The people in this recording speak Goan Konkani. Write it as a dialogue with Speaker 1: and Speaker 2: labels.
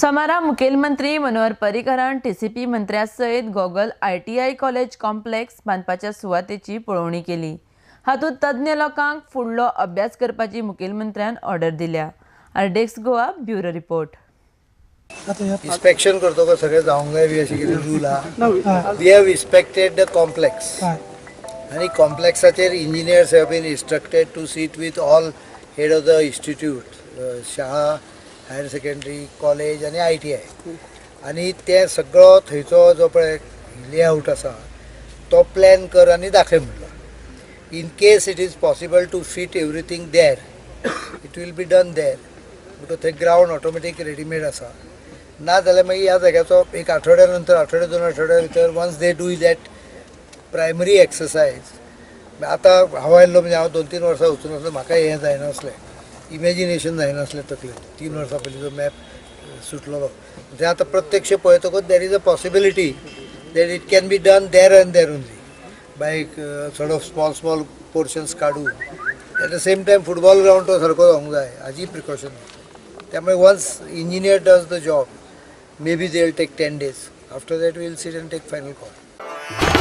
Speaker 1: सोमारा मुखेलमंत्री मनोहर पर्रीकरान टीसीपी मंत्र्या सयत गोगल आयटीआय कॉलेज कॉम्प्लेक्स बांदपाच्या सुवातेची पळोवणी केली. हातूंत तज्ञ लोकांक फुडलो अभ्यास करपाची मुखेलमंत्र्यान ऑर्डर दिल्या. RDX Goa bureau report.
Speaker 2: Inspection करतकच सगळें जावंक जाय बी अशें कितें रूल आहा. We have inspected the complex आनी कॉम्प्लेक्साचेर engineers have been instructed to sit with all head of the institute, शाळा, हायर सेकंडरी, कॉलेज आनी ITI आनी तें सगळो थंयचो जो पळय लेआउट आसा तो प्लॅन कर आनी दाखय म्हणलो. In case it is possible to fit everything there, it will be done there because थंय ग्रावंड ऑटोमॅटीक रेडीमेड आसा. ना जाल्यार मागीर ह्या जाग्याचो एक आठवड्या नंतर, आठवड्या दोन आठवड्या भितर once they do that primary exercise. आतां हांव आयल्लो म्हणजे हांव 2-3 वर्सां वचून आसलो, म्हाका हें जायनासलें, इमेजिनेशन जायनासलें तकलेन. 3 वर्सां पयलीं जो मॅप सुटलेलो तें आतां प्रत्यक्ष पळयतकूच there is a possibility that it can be done there and there only by sort of small small portions काडून. At the same time football ground तो सारको जावंक जाय हाजी प्रिकॉशन. त्यामुळे once engineer does the job, maybe they will take 10 days. After that we will sit and take final call.